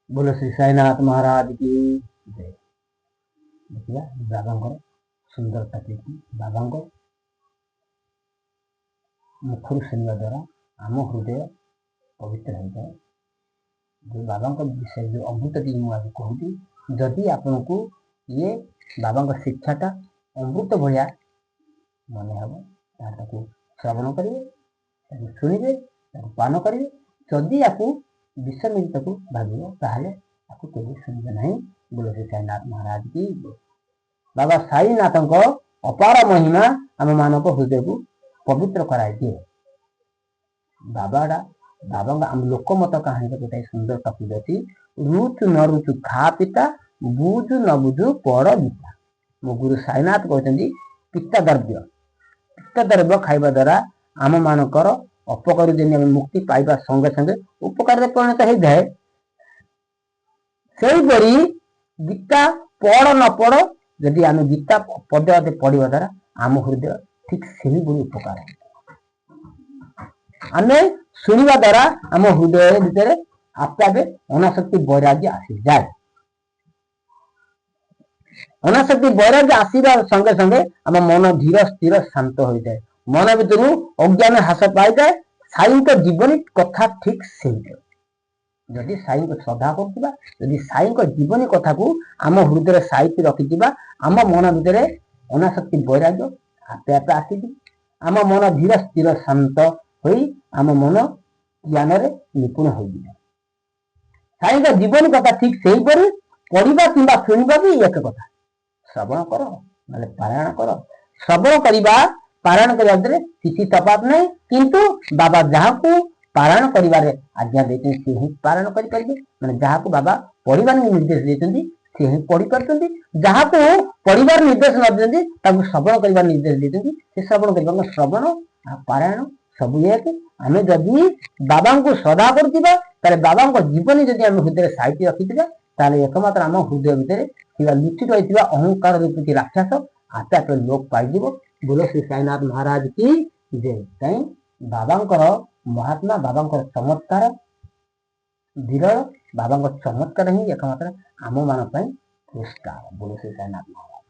ବୋଲ ଶ୍ରୀ ସାଇନାଥ ମହାରାଜ କି ଜୟ। ଦେଖିବା ବାବାଙ୍କର ସୁନ୍ଦର ଟପିକ। ବାବାଙ୍କ ମୁଖରୁ ଶୁଣିବା ଦ୍ୱାରା ଆମ ହୃଦୟ ପବିତ୍ର ହୋଇଯାଏ। ଯେଉଁ ବାବାଙ୍କ ବିଷୟରେ ଯେଉଁ ଅମୃତଟି ମୁଁ ଆଜି କହୁଛି, ଯଦି ଆପଣଙ୍କୁ ଇଏ ବାବାଙ୍କ ଶିକ୍ଷାଟା ଅମୃତ ଭଳିଆ ମନେ ହେବ, ତାହେଲେ ତାକୁ ଶ୍ରବଣ କରିବେ, ତାକୁ ଶୁଣିବେ, ତାକୁ ପାନ କରିବେ। ଯଦି ୟାକୁ ବିଷ ତାକୁ ଭାବିବ, ତାହେଲେ ତାକୁ କେବେ ଶୁଣିବେ ନାହିଁ। ବୋଲ ଶ୍ରୀ ସାଇନାଥ ମହାରାଜ କି। ବାବା ସାଇନାଥଙ୍କ ଅପାର ମହିମା ଆମ ମାନଙ୍କ ହୃଦୟକୁ ପବିତ୍ର କରାଇ ଦିଏ। ବାବାଟା ବାବାଙ୍କ ଆମ ଲୋକମତ କାହାଣୀର ଗୋଟାଏ ସୁନ୍ଦର ଟପିକ ଅଛି। ରୁଚୁ ନ ରୁଚୁ ଖା ପିତା, ବୁଝୁ ନ ବୁଝୁ ପଢ ଗୀତା। ମୋ ଗୁରୁ ସାଇନାଥ କହୁଛନ୍ତି, ପିତା ଦ୍ରବ୍ୟ, ପିତା ଦ୍ରବ୍ୟ ଖାଇବା ଦ୍ୱାରା ଆମ ମାନଙ୍କର ଅପକାରରୁ ଯେମିତି ଆମେ ମୁକ୍ତି ପାଇବା ସଙ୍ଗେ ସଙ୍ଗେ ଉପକାରରେ ପରିଣତ ହେଇଥାଏ, ସେହିପରି ଗୀତା ପଢ ନ ପଢ, ଯଦି ଆମେ ଗୀତା ପଦେ ଅଧେ ପଢିବା ଦ୍ୱାରା ଆମ ହୃଦୟ ଠିକ ସେହିଭଳି ଉପକାର। ଆମେ ଶୁଣିବା ଦ୍ୱାରା ଆମ ହୃଦୟ ଭିତରେ ଆପେ ଆପେ ଅନାସକ୍ତି ବୈରାଗ୍ୟ ଆସିଯାଏ। ଅନାସକ୍ତି ବୈରାଗ୍ୟ ଆସିବା ସଙ୍ଗେ ସଙ୍ଗେ ଆମ ମନ ଧୀର ସ୍ଥିର ଶାନ୍ତ ହୋଇଯାଏ, ମନ ଭିତରୁ ଅଜ୍ଞାନ ହ୍ରାସ ପାଇଯାଏ। ସାଇଙ୍କ ଜୀବନୀ କଥା ଠିକ ସେଇପରି। ଯଦି ସାଇଙ୍କୁ ଶ୍ରଦ୍ଧା କରୁଥିବା, ଯଦି ସାଇଙ୍କ ଜୀବନୀ କଥାକୁ ଆମ ହୃଦୟରେ ସାଇତି ରଖିଥିବା, ଆମ ମନ ଭିତରେ ଅନାସକ୍ତି ବୈରାଗ୍ୟ ଆପେ ଆପେ ଆସିଯିବ। ଆମ ମନ ଧୀର ସ୍ଥିର ଶାନ୍ତ ହୋଇ ଆମ ମନ ଜ୍ଞାନରେ ନିପୁଣ ହୋଇଯିବ। ସାଇଙ୍କ ଜୀବନୀ କଥା ଠିକ ସେହିପରି ପଢିବା କିମ୍ବା ଶୁଣିବା ବି ଏକ କଥା। ଶ୍ରବଣ କର ନହେଲେ ପାରାୟଣ କର। ଶ୍ରବଣ କରିବା, ପାରାୟଣ କରିବା ଭିତରେ କିଛି ତଫାତ ନାହିଁ। କିନ୍ତୁ ବାବା ଯାହାକୁ ପାରାୟଣ କରିବାରେ ଆଜ୍ଞା ଦେଇଛନ୍ତି, ସେ ହିଁ ପାରାୟଣ କରିପାରିବେ। ମାନେ ଯାହାକୁ ବାବା ପଢିବାର ନିର୍ଦ୍ଦେଶ ଦେଇଛନ୍ତି, ସେ ହିଁ ପଢି ପାରୁଛନ୍ତି। ଯାହାକୁ ପଢିବାର ନିର୍ଦ୍ଦେଶ ନ ଦେଇଛନ୍ତି, ତାକୁ ଶ୍ରବଣ କରିବାର ନିର୍ଦ୍ଦେଶ ଦେଇଛନ୍ତି, ସେ ଶ୍ରବଣ କରିବା। ଶ୍ରବଣ ଆଉ ପାରାୟଣ ସବୁ ଏକ। ଆମେ ଯଦି ବାବାଙ୍କୁ ଶ୍ରଦ୍ଧା କରୁଥିବା, ତାହେଲେ ବାବାଙ୍କ ଜୀବନୀ ଯଦି ଆମେ ହୃଦୟରେ ସାଇତି ରଖିଥିବା, ତାହେଲେ ଏକମାତ୍ର ଆମ ହୃଦୟ ଭିତରେ ଥିବା ଲୁଚି ରହିଥିବା ଅହଙ୍କାର ରୂପୀ ରାକ୍ଷସ ଆପେ ଆପେ ଲୋପ ପାଇଯିବ। ବୋଲ ଶ୍ରୀ ସାଇନାଥ ମହାରାଜ କି ଜୟ। କାହିଁ ବାବାଙ୍କର ମହାତ୍ମା, ବାବାଙ୍କର ଚମତ୍କାର ବିରଳ। ବାବାଙ୍କ ଚମତ୍କାର ହିଁ ଏକମାତ୍ର ଆମ ମାନଙ୍କ ପାଇଁ ପୁରସ୍କାର। ବୋଲ ଶ୍ରୀ ସାଇନାଥ ମହାରାଜ।